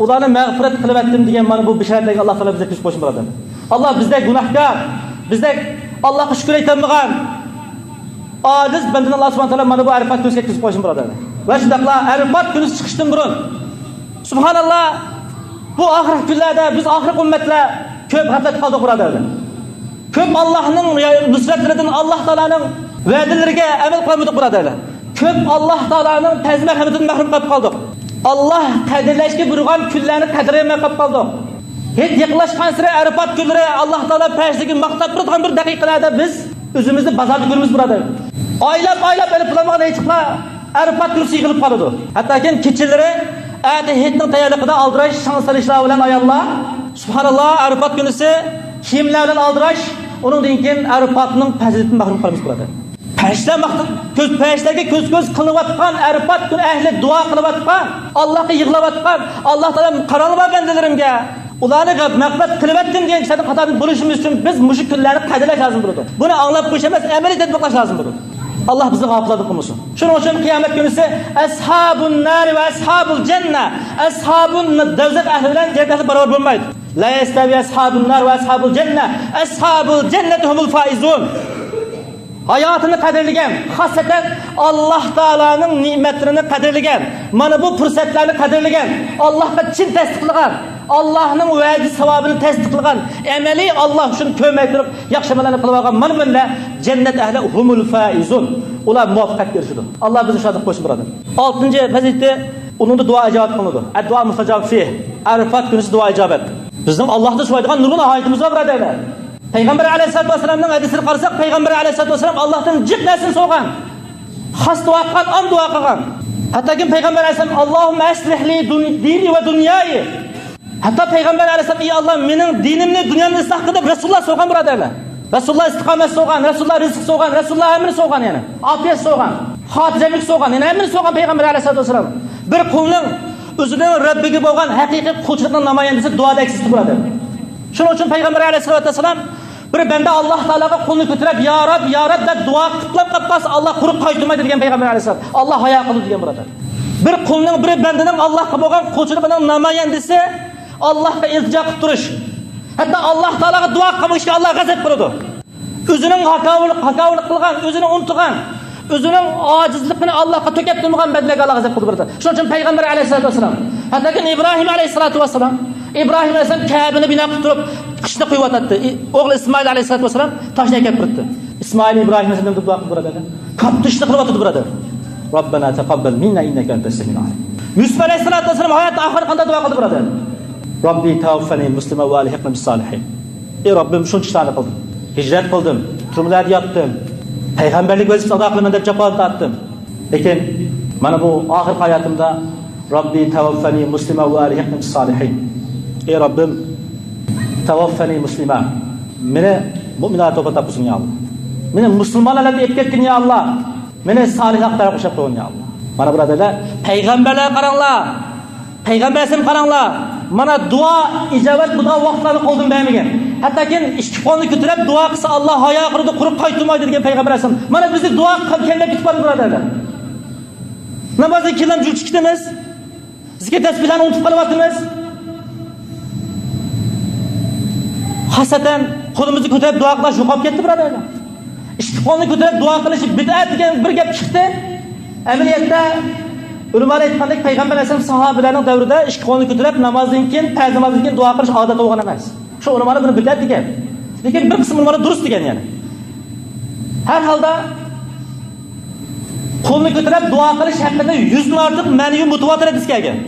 ئۇلارنى مەغپىرەت قىلىۋەتتىم دېگەن مانا بۇ بېشارەتلەرگە ئاللا تائالا بىزنى يەتكۈزۈپ قويسۇن، بۇرادەرلەر. ئاللا بىزدەك گۇناھكار، بىزدەك ئاللاغا شۈكۈر ئېيتالمىغان ئاجىز بەندىنى ئاللا سۇبھانەھۇ ۋە تائالا مانا بۇ ئەرىپات كۈنىسىگە يەتكۈزۈپ قويسۇن، بۇرادەرلەر. ۋە شۇنداقلا ئەرىپات كۈنىسى چىقىشتىن بۇرۇن، سۇبھاناللا، بۇ ئاخىرقى كۈنلەردە بىز ئاخىرقى ئۈممەتلەر كۆپ غەپلەتتە قالدۇق، بۇرادەرلەر. كۆپ ئاللاھنىڭ نۇسرەتلىرىدىن، ئاللاھ تائالانىڭ ۋەدىلىرىگە ئەمەل قىلالمىدۇق، بۇرادەرلەر. كۆپ ئاللاھ تائالانىڭ پەيزى مەرھەمىتىدىن مەھرۇم قېلىپ قالدۇق. ئاللاھ قەدىرلەشكە بۇيرۇغان كۈنلەرنى قەدىرلىيەلمەي قېلىپ قالدۇق. ھېيت يېقىنلاشقانسېرى، ئەرىپات كۈنلىرى ئاللاھ تائالا پەرىشتىگە ماختاپ تۇرىدىغان بىر دەقىقىلەردە بىز ئۆزىمىزنى بازاردا كۆرىمىز، بۇرادەر. ئايلاپ، ئايلاپ ئېلىپ بولالمىغان ھېيتلار ئەرىپات كۈنىسى يىغىلىپ قالىدۇ. ھەتتاكى كېچىلىرى ئەتە ھېيتنىڭ تەييارلىقىدا ئالدىراش شاڭ سېلىشلار بىلەن ئاياللار، سۇبھاناللا، ئەرىپات كۈنىسى كىيىملەر بىلەن ئالدىراش، ئۇنىڭدىن كېيىن ئەرىپاتنىڭ پەزىلىتىدىن مەھرۇم قالىمىز، بۇرادەر. پەرىشتىلەر ماختاپ، كۆز، پەرىشتىلەرگە كۆز، كۆز قىلىنىۋاتقان ئەرىپات كۈنى ئەھلى دۇئا قىلىۋاتقان، ئاللاھقا يىغلاۋاتقان، ئاللاھ تائالا قاراڭلار بەندىلىرىمگە، ئۇلارنى غەپ-، مەغپىرەت قىلىۋەتتىم دېگەن كىشىلەرنىڭ قاتارىدىن بولۇشىمىز ئۈچۈن بىز مۇشۇ كۈنلەرنى قەدىرلەش لازىم بولىدۇ. بۇنى ئاڭلاپ قويۇش ئەمەس، ئەمەلىي تەتبىقلاش لازىم بولىدۇ. ئاللاھ بىزنى غاپىللاردىن قىلمىسۇن. شۇنىڭ ئۈچۈن قىيامەت كۈنىسى ئەسھابۇن نارى ۋە ئەسھابۇل جەننە، ئەسھابۇن دوزاخ ئەھلى بىلەن جەننەت ئەھلى باراۋەر بولمايدۇ. لا يەستەۋى ئەسھابۇن نار ۋە ئەسھابۇل جەننە، ئەسھابۇل جەننەتى ھۇمۇل فائىزۇن. ھاياتىنى قەدىرلىگەن، خاسسەتەن ئاللاھ تائالانىڭ نېمەتلىرىنى قەدىرلىگەن، مانا بۇ پۇرسەتلەرنى قەدىرلىگەن، ئاللاھقا چىن تەستىقلىغان، ئاللاھنىڭ ۋەدىسى ساۋابىنى تەستىقلىغان، ئەمەلىي ئاللاھ ئۈچۈن كۆرمەي تۇرۇپ ياخشى ئەمەللەرنى قىلىۋالغان مانا بۇنداق جەننەت ئەھلى ھۇمۇل فائىزۇن. ئۇلار مۇۋەپپەقىيەتكە ئېرىشىدۇ. ئاللاھ بىزنى شۇلاردىن قىلسۇن، بۇرادەر. ئالتىنچى پەزىلىتى، ئۇنىڭدا دۇئا ئىجابەت قىلىنىدۇ. ئەددۇئا مۇستەجاب فىھ. ئەرىپات كۈنىسى دۇئا ئىجابەت. بىزنىڭ ئاللاھتىن سورايدىغان نۇرغۇن ھاجىتىمىز بار، بۇرادەرلەر. پەيغەمبەر ئەلەيھىسسالاتۇ ۋەسسالامنىڭ ھەدىسىنى قارىساق، پەيغەمبەر ئەلەيھىسسالاتۇ ۋەسسالام ئاللاھتىن جىق نەرسىنى سورىغان. خاس دۇئا قىلغان، ئام دۇئا قىلغان. ھەتتاكى پەيغەمبەر ئەلەيھىسسالام، «ئاللاھۇممە ئەسلىھ لى دۇن-، دىنى ۋە دۇنيايى.» ھەتتا پەيغەمبەر ئەلەيھىسسالام، «ئى ئاللاھ، مېنىڭ دىنىمنى، دۇنيامنى ئىسلاھ قىل» دەپ رەسۇلۇللا سورىغان، بۇرادەرلەر. رەسۇلۇللا ئىستىقامەت سورىغان، رەسۇلۇللا رىزىق سورىغان، رەسۇلۇللا ھەممىنى سورىغان، يەنى ئاپىيەت سورىغان، خاتىرجەملىك سورىغان، يەنە ھەممىنى سورىغان پەيغەمبەر ئەلەيھىسسالاتۇ ۋەسسالام. بىر قۇلنىڭ ئۆزىنىڭ رەببىگە بولغان ھەقىقىي قۇلچىلىقنىڭ نامايەندىسى دۇئادا ئەكس ئېتىلىپ تۇرىدۇ. شۇنىڭ ئۈچۈن پەيغەمبەر ئەلەيھىسسالاتۇ ۋەسسالام بىر بەندە ئاللاھ تائالاغا قولىنى كۆتۈرۈپ، «يا رەب، يا رەب» دەپ دۇئا قىپلا قىلىپ قالسا، ئاللاھ قۇرۇق قايتۇرمايدۇ دېگەن پەيغەمبەر ئەلەيھىسسالام. ئاللاھ ھايا قىلىدۇ دېگەن، بۇرادەر. بىر قۇلنىڭ، بىر بەندىنىڭ ئاللاھقا بولغان قۇلچىلىقىنىڭ نامايەندىسى ئاللاھقا ئىلتىجا قىلىپ تۇرۇش، ھەتتا ئاللاھ تائالاغا دۇئا قىلمىغان كىشىگە ئاللاھ غەزەپ قىلىدۇ. ئۆزىنىڭ ھاكاۋۇرلۇق، ھاكاۋۇرلۇق قىلغان، ئۆزىنى ئۇنتۇغان، ئۆزىنىڭ ئاجىزلىقىنى ئاللاھقا تۆكۈپ تۇرمىغان بەندىلەرگە ئاللاھ غەزەپ قىلىدۇ، بۇرادەر. شۇنىڭ ئۈچۈن پەيغەمبەر ئەلەيھىسسالاتۇ ۋەسسالام، ھەتتاكى ئىبراھىم ئەلەيھىسسالاتۇ ۋەسسالام، ئىبراھىم ئەلەيھىسسالام كەبىنى بىنا قىلىپ تۇرۇپ، قىشنى قويۇۋاتاتتى. ئى، ئوغلى ئىسمائىل ئەلەيھىسسالاتۇ ۋەسسالام تاشنى ئەكەپ بېرىپتۇ. ئىسمائىل ئىبراھىم ئەلەيھىسسالام دۇئا قىلدى، بۇرادەر. كاتتا ئىشنى قىلىۋاتىدۇ، بۇرادەر. رەببەنا تەقەببەل مىننا ئىننەكە ئەنتەس سەمىئۇل ئەلىم. يۈسۈپ ئەلەيھىسسالاتۇ ۋەسسالام ھاياتى ئاخىرى قانداق دۇئا قىلدى، بۇرادەر؟ رەببى تەۋەففەنى مۇسلىمەن ۋە ئەلھىقنى بىسسالىھىن. ئى رەببىم، شۇنچە ئىشلارنى قىلدىم. ھىجرەت قىلدىم، تۈرمىلەردە ياتتىم، پەيغەمبەرلىك ۋەزىپىسىنى ئادا قىلىمەن دەپ جاپالارنى تارتتىم. لېكىن مانا بۇ ئاخىرقى ھاياتىمدا رەببى تەۋەففەنى مۇسلىمەن ۋە ئەلھىقنى بىسسالىھىن. ئى رەببىم، تەۋەففەنى مۇسلىمەن، مېنى مۇئمىنلاردا ۋاپات تاپقۇزغىن يا ئاللا. مېنى مۇسۇلمانلار ئېلىپ كەتكىن يا ئاللا. مېنى سالىھلار قاتارىغا قوشۇپ قويغىن يا ئاللا. مانا بۇرادەرلەر، پەيغەمبەرلەرگە قاراڭلار. پەيغەمبەر ئەلەيھىسسالامغا قاراڭلار. مانا دۇئا ئىجابەت بولىدىغان ۋاقىتلارنى قولدىن بەرمىگەن. ھەتتاكى ئىككى قولنى كۆتۈرۈپ دۇئا قىلسا، ئاللاھ ھايا قىلىدۇ، قۇرۇق قايتۇرمايدۇ دېگەن پەيغەمبەر ئەلەيھىسسالام. مانا بىزنى دۇئا قىلىپ كەلمەي كېتىپ بارىدۇ، بۇرادەرلەر. نامازدىن كېيىن جۈرچە كېتىمىز. زىكىر تەسبىھلەرنى ئۇنتۇپ قېلىۋاتىمىز. خاسسەتەن قولىمىزنى كۆتۈرۈپ دۇئا قىلىش يوقاپ كەتتى، بۇرادەرلەر. ئىككى قولنى كۆتۈرۈپ دۇئا قىلىش بىدئەت دېگەن بىر گەپ چىقتى. ئەمەلىيەتتە ئۆلىمالار ئېيتقاندەك، پەيغەمبەر ئەلەيھىسسالام ساھابىلەرنىڭ دەۋرىدە ئىككى قولنى كۆتۈرۈپ نامازدىن كېيىن، پەرز نامازدىن كېيىن دۇئا قىلىش ئادەت بولغان ئەمەس. شۇ ئۆلىمالار بۇنى بىدئەت دېگەن. لېكىن بىر قىسىم ئۆلىمالار دۇرۇس دېگەن يەنى. ھەر ھالدا قولنى كۆتۈرۈپ دۇئا قىلىش ھەققىدە يۈزدىن ئارتۇق مەنىۋى مۇتەۋاتىر ھەدىس كەلگەن.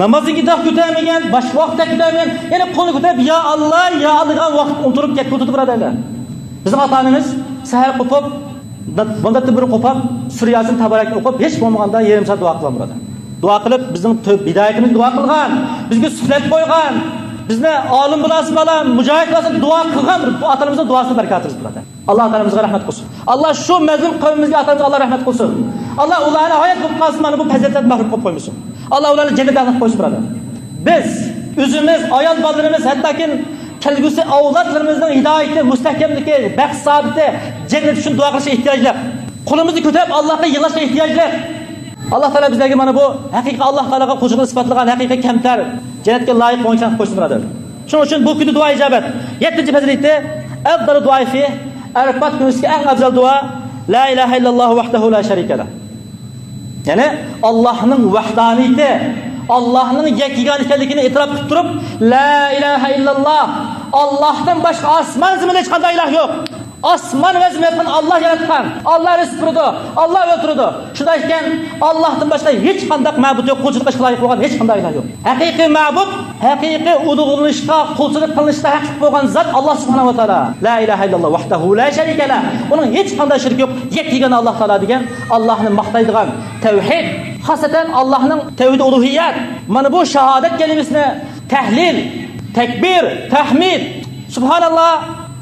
نامازدىن كېيىن كۆتۈرمىگەن، باشقا ۋاقىتتا كۆتۈرمىگەن، يەنە قولنى كۆتۈرۈپ، يا ئاللا، يا ئاللا دېگەن ۋاقىت ئۇنتۇلۇپ كەتكىلى تۇرىدۇ، بۇرادەرلەر. بىزنىڭ ئاتا-ئانىمىز سەھەر قوپۇپ، بۇنداق بىر قوپۇپ، سۈرە ياسىن تەبارەكنى ئوقۇپ، ھېچ بولمىغاندا يېرىم سائەت دۇئا قىلغان، بۇرادەر. دۇئا قىلىپ، بىزنىڭ تۆ-، ھىدايىتىمىزگە دۇئا قىلغان، بىزگە سۈپلەپ قويغان، بىزنى ئالىم بولاسىز بالا، مۇجاھىد بولاسىز دۇئا قىلغان بۇ ئاتا-ئانىمىزنىڭ دۇئاسىنىڭ بەرىكاتىمىز، بۇرادەر. ئاللا تائالا بىزگە رەھمەت قىلسۇن. ئاللا شۇ مەزلۇم قەۋمىمىزگە، ئاتا-ئانىمىزغا ئاللا رەھمەت قىلسۇن. ئاللا ئۇلارنى ھايات بولۇپ قالسۇن، مانا بۇ پەزىلەتلەردىن مەھرۇم قىلىپ قويمىسۇن. ئاللا ئۇلارنى جەننەتتە قىلىپ قويسۇن، بۇرادەر. بىز ئۆزىمىز، ئايال بالىلىرىمىز، ھەتتاكى كەلگۈسى ئەۋلادلىرىمىزنىڭ ھىدايىتى، مۇستەھكەملىكى، بەخت سائادىتى، جەننەت ئۈچۈن دۇئا قىلىشقا ئېھتىياجلىق. قولىمىزنى كۆتۈرۈپ ئاللاھقا يىغلاشقا ئېھتىياجلىق. ئاللاھ تائالا بىزلەرگە مانا بۇ ھەقىقىي ئاللاھ تائالاغا قۇلچىلىق ئىسپاتلىغان ھەقىقىي كەمتەر، جەننەتكە لايىق بولغان كىشىلەرنى قىلىپ قويسۇن، بۇرادەرلەر. شۇنىڭ ئۈچۈن بۇ كۈنى دۇئا ئىجابەت. يەتتىنچى پەزىلىتى، ئەفزالۇ دۇئائى فى، ئەرەپات كۈنىسىدىكى ئەڭ ئەۋزەل دۇئا، لا ئىلاھە ئىللەللاھۇ ۋەھدەھۇ لا شەرىكە لەھ. يەنى ئاللاھنىڭ ۋەھدانىيىتى، ئاللاھنىڭ يەككە يېگانە ئىكەنلىكىنى ئېتىراپ قىلىپ تۇرۇپ، لا ئىلاھە ئىللەللاھ، ئاللاھتىن باشقا ئاسمان زېمىندا ھېچقانداق ئىلاھ يوق. ئاسمان ۋە زېمىن ياراتقان ئاللاھ ياراتقان، ئاللاھ رىزىق بېرىدۇ، ئاللاھ ئۆلتۈرىدۇ. شۇنداق ئىكەن، ئاللاھتىن باشقا ھېچقانداق مەبۇد يوق، قۇلچىلىققا لايىق بولغان ھېچقانداق ئىلاھ يوق. ھەقىقىي مەبۇد، ھەقىقىي ئۇلۇغلىنىشقا، قۇلچىلىق قىلىنىشقا ھەقلىق بولغان زات ئاللاھ سۇبھانەھۇ ۋە تائالا. لا ئىلاھە ئىللەللاھ ۋەھدەھۇ لا شەرىكە لەھ. ئۇنىڭ ھېچقانداق شېرىكى يوق. يەككە يېگانە ئاللاھ تائالا دېگەن ئاللاھنى ماختايدىغان تەۋھىد. خاسەتەن ئاللاھنىڭ تەۋھىد ئۇلۇھىيەت. مانا بۇ شاھادەت كەلىمىسىنى تەھلىل، تەكبىر، تەھمىد، سۇبھاناللاھ.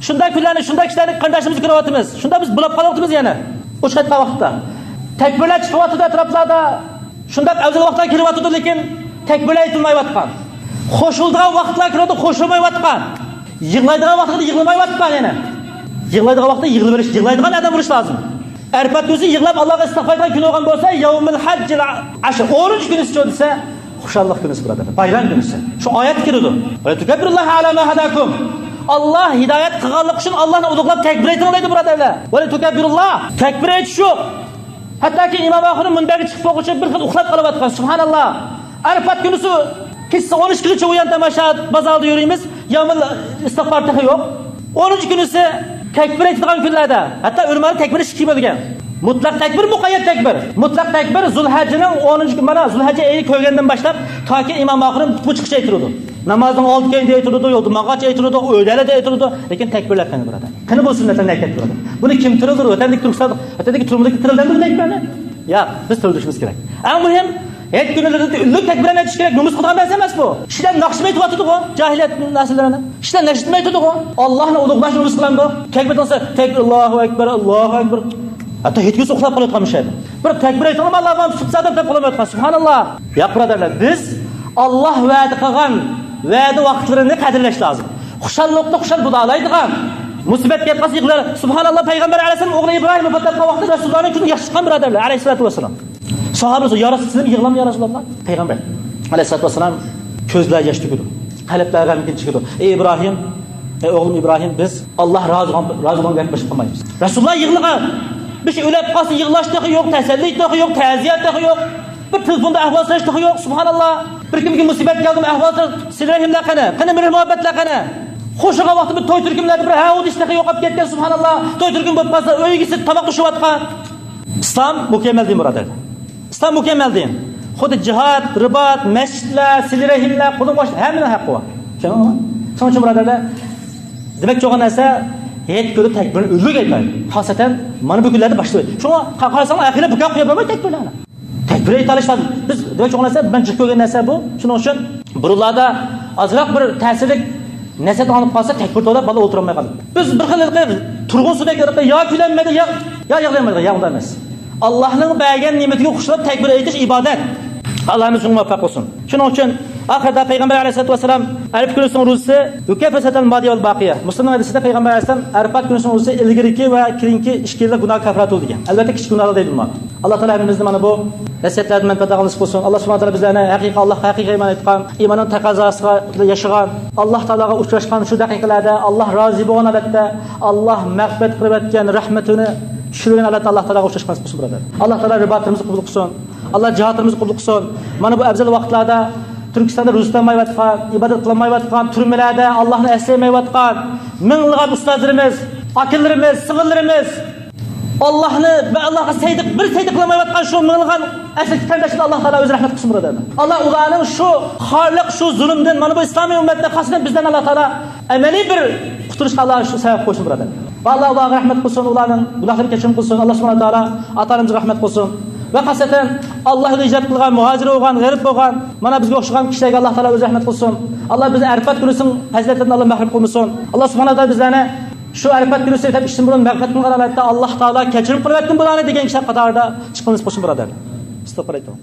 شۇنداق كۈنلەرنى، شۇنداق كىشىلەرنى قېرىنداشىمىزنى كۆرۈۋاتىمىز. شۇنداق بىز بۇلاپ قالىۋاتىمىز يەنە. ئوچۇق ئېيتقان ۋاقىتتا. تەكبىرلەر چىقىۋاتىدۇ ئەتراپلاردا. شۇنداق ئەۋزەل ۋاقىتلار كېلىۋاتىدۇ، لېكىن تەكبىرلەر ئېيتىلمايۋاتقان. قوشۇلىدىغان ۋاقىتلار كېلىۋاتىدۇ، قوشۇلمايۋاتقان. يىغلايدىغان ۋاقىتتا يىغلىمايۋاتقان يەنە. يىغلايدىغان ۋاقىتتا يىغلىۋېلىش، يىغلايدىغان ئادەم بولۇش لازىم. ئەرپات كۈنىسى يىغلاپ ئاللاغا ئىستىغپار ئېيتقان كۈنى بولغان بولسا، يەۋمۇل ھەججىل ئەشۇر، ئونىنچى كۈنىسى چۇ دېسە، خۇشاللىق كۈنىسى، بۇرادەرلەر، بايرام كۈنىسى. شۇ ئايەتتە كېلىدۇ. ۋە لىتۇكەببىرۇللاھە ئەلا ما ھەداكۇم. ئاللاھ ھىدايەت قىلغانلىقى ئۈچۈن ئاللاھنى ئۇلۇغلاپ تەكبىر ئېيتىڭ دەيدۇ، بۇرادەرلەر. ۋە لىتۇكەببىرۇللاھ، تەكبىر ئېيتىش يوق. ھەتتاكى ئىمام ئاخۇنۇم مۇنبەرگە چىقىپ بولغۇچە بىر خىل ئۇخلاپ قېلىۋاتقان. سۇبھاناللاھ. ئەرپات كۈنىسى كېچىسى ئون ئىككىگىچە ئۇيان تاماشا بازاردا يۈرىمىز. يەۋمۇل ئىستىغپار تېخى يوق. ئونىنچى كۈنىسى تەكبىر ئېيتىدىغان كۈنلەردە، ھەتتا ئۆلىمالار تەكبىرنى ئىككىگە بۆلگەن. مۇتلەق تەكبىر، مۇقەييەت تەكبىر. مۇتلەق تەكبىر زۇلھەججىنىڭ ئونىنچى كۈنى، مانا زۇلھەججە ئېيى كۆرگەندىن باشلاپ تاكى ئىمام ئاخۇنۇم بۇ چىقىشى ئېيتىلىدۇ. نامازنىڭ ئالدى كەينىدە ئېيتىلىدۇ، يولدا ماڭغاچ ئېيتىلىدۇ، ئۆيدە ئېيتىلىدۇ، لېكىن تەكبىرلەر قېنى، بۇرادەر؟ قېنى بۇ سۈننەتلەر نەگە كەتتى، بۇرادەر؟ بۇنى كىم تىرىلدۇرىدۇ؟ ۋەتەندىكى تۈركىستان، ۋەتەندىكى تۈرمىدىكى تىرىلدۇرىدۇ بۇ تەكبىرنى؟ ياق، بىز تىرىلدۈرۈشىمىز كېرەك. ئەڭ مۇھىم، ھېيت كۈنلىرىدە ئۈنلۈك تەكبىرلەرنى ئېيتىش كېرەك. نومۇس قىلىدىغان نەرسە ئەمەس بۇ. كىشىلەر ناخشىمۇ ئېيتىۋاتىدىغۇ، جاھىلىيەت نەرسىلىرىنى. كىشىلەر نەشىدىمۇ ئېيتىدىغۇ. ئاللاھنى ئۇلۇغلاش نومۇس قىلامدۇ؟ تەكبىر دېسە، تەكبىر، ئاللاھۇ ئەكبەر، ئاللاھۇ ئەكبەر. ھەتتا ھېيت كۈنىسى ئۇخلاپ قالىۋاتقان مۇشۇ يەردە. بىر تەكبىر ئېيتىڭلار، ئاللاھ ماڭا سۇپسادەپ دەپ قالمايۋاتقان. سۇبھاناللاھ. ياق، بۇرادەرلەر، بىز ئاللاھ ۋەدە قىلغان ۋەدە ۋاقىتلىرىنى قەدىرلەش لازىم. خۇشاللىقتا خۇشال بولالايدىغان، مۇسىبەت كەپ قالسا يىغلار. سۇبھاناللاھ، پەيغەمبەر ئەلەيھىسسالام ئوغلى ئىبراھىم ۋاپات تاپقان ۋاقىتتا رەسۇلۇللاھنىڭ كۆزى ياش چىققان، بۇرادەرلەر، ئەلەيھىسسالاتۇ ۋەسسالام. ساھابىلەر سورىدى، يا رەسۇل، سىزمۇ يىغلامدۇ يا رەسۇلۇللاھ؟ پەيغەمبەر ئەلەيھىسسالاتۇ ۋەسسالام كۆزلەر ياش تۆكىدۇ، قەلبلەر غەمكىن چېكىدۇ. ئەي ئىبراھىم، ئەي ئوغلۇم ئىبراھىم، بىز ئاللاھ رازى بولغان، رازى بولغان گەپ باشقا قىلمايمىز. رەسۇلۇللاھ يىغلىغان، بىر كىشى ئۆلۈپ قالسا يىغلاش تېخى يوق، تەسەللى تېخى يوق، تەزىيە تېخى يوق. بىر تېلېفوندا ئەھۋال سوراش تېخى يوق، سۇبھاناللاھ. بىر كىمگە مۇسىبەت كەلدىمۇ ئەھۋال سوراش، سىلە رەھىملەر قېنى؟ قېنى مېھىر مۇھەببەتلەر قېنى؟ خوشلىغان ۋاقتى بىر توي تۈركۈملەردە بىر ھە-ھۇ دېيىش تېخى يوقاپ كەتكەن، سۇبھاناللاھ. توي تۈركۈم بولۇپ قالسا ئۆيگە كېلىپ تاماق توشۇۋاتقان. ئىسلام مۇكەممەل دىن، بۇرادەر. ئىسلام مۇكەممەل دىن. خۇددى جىھاد، رىبات، مەسچىتلەر، سىلە رەھىملەر، قولۇڭ بوش، ھەممىنىڭ ھەققى بار. چۈشەندىڭىزمۇ؟ شۇنىڭ ئۈچۈن، بۇرادەرلەر، دېمەكچى بولغان نەرسە، ھېيت كۈنى تەكبىرنى ئۈنلۈك ئېيتايلى. خاسەتەن مانا بۇ كۈنلەردە باشلىدى. شۇڭا قا-، قارىساڭلار، ئەخىرى بىكار قويۇپ بەرمەي تەكبىرلەرنى. تەكبىر ئېيتالىشىدۇ. بىز دېمەكچى بولغان نەرسە، مەن جىق كۆرگەن نەرسە بۇ. شۇنىڭ ئۈچۈن بۇرۇنلاردا ئازراق بىر تەسىرلىك نەسىھەت ئاڭلاپ قالسا، تەكبىر توۋلاپ بالا ئولتۇرالماي قالىدۇ. بىز بىر خىل ھېلىقى تۇرغۇن سۇدەك ھېلىقى يا كۈلەلمەيدۇ، يا، يا يىغلايمايدۇ. يا، ئۇنداق ئەمەس. ئاللاھنىڭ بەرگەن نېمىتىگە خۇشلاپ تەكبىر ئېيتىش ئىبادەت. ئاللاھىمىز شۇڭا مۇۋەپپەق قىلسۇن. شۇنىڭ ئۈچۈن ئاخىرىدا پەيغەمبەر ئەلەيھىسسالاتۇ ۋەسسالام ئەرەپە كۈنىسىنىڭ روزىسى مۇكەففىرەتەن مادىيە ۋەل باقىيە. مۇسلىمنىڭ ھەدىسىدە پەيغەمبەر ئەلەيھىسسالام ئەرەپات كۈنىسىنىڭ روزىسى ئىلگىرىكى ۋە كېيىنكى ئىككى يىللىق گۇناھ كەففارەتى دېگەن. ئەلۋەتتە، كىچىك گۇناھلار دەيدۇ بۇنى. ئاللاھ تائالا ھەممىمىزنى مانا بۇ نەسىھەتلەردىن مەنپەئەت ئالغان نېسىپ قىلسۇن. ئاللاھ سۇبھانەھۇ ۋە تائالا بىزلەرنى ھەقىقىي ئاللاھقا ھەقىقىي ئىمان ئېيتقان، ئىماننىڭ تەقەززاسىغا ياشىغان، ئاللاھ تائالاغا ئۇچراشقان شۇ دەقىقىلەردە ئاللاھ رازى بولغان ھالەتتە، ئاللاھ مەغپىرەت قىلىۋەتكەن رەھمىتىنى چۈشۈرگەن ھالەتتە ئاللاھ تائالاغا ئۇچراشقان نېسىپ قىلسۇن، بۇرادەر. ئاللاھ تائالا رىباتلىرىمىزنى قوبۇل قىلسۇن. ئاللاھ جىھادلىرىمىزنى قوبۇل قىلسۇن. مانا بۇ ئەۋزەل ۋاقىتلاردا تۈركىستاندا روزا تۇتالمايۋاتقان، ئىبادەت قىلالمايۋاتقان، تۈرمىلەردە ئاللاھنى ئەسلىيەلمەيۋاتقان مىڭلىغان ئۇستازلىرىمىز، ئاكىلىرىمىز، سىڭىللىرىمىز، ئاللاھنى ۋە ئاللاھقا سەجدە، بىر سەجدە قىلالمايۋاتقان شۇ مىڭلىغان ئەسلىدىكى قېرىنداشلارنى ئاللاھ تائالا ئۆزى رەھمەت قىلسۇن، بۇرادەرلەر. ئاللاھ ئۇلارنىڭ شۇ خارلىق، شۇ زۇلۇمدىن، مانا بۇ ئىسلامىي ئۈممەتنى، خاسسەن بىزلەرنى ئاللاھ تائالا ئەمەلىي بىر قۇتۇلۇشقا ئاللاھ شۇ سەۋەب قىلسۇن، بۇرادەر. ۋە ئاللاھ ئۇلارغا رەھمەت قىلسۇن، ئۇلارنىڭ گۇناھلىرىنى كەچۈرۈم قىلسۇن. ئاللاھ سۇبھانەھۇ ۋە تائالا ئاتا-ئانىمىزغا رەھمەت قىلسۇن. ۋە خاسسەن ئاللاھ يولىدا ھىجرەت قىلغان، مۇھاجىر بولغان، غېرىب بولغان، مانا بىزگە ئوخشىغان كىشىلەرگە ئاللاھ تائالا ئۆزى رەھمەت قىلسۇن. ئاللاھ بىزنى ئەرەپات كۈنىسىنىڭ پەزىلەتلىرىدىن ئاللاھ مەھرۇم قىلمىسۇن. ئاللاھ سۇبھانەھۇ ۋە تائالا بىزلەرنى شۇ ئەرەپات كۈنىسى دەپ ئىشتىن بۇرۇن مەغپىرەت قىلغان ھالەتتە ئاللاھ تائالا كەچۈرۈم قىلىۋەتكىن بۇلارنى دېگەن كىشىلەر قاتارىدا چىققىنىمىز قىلسۇن، بۇرادەر. ئىستىغپار ئېيتىڭ.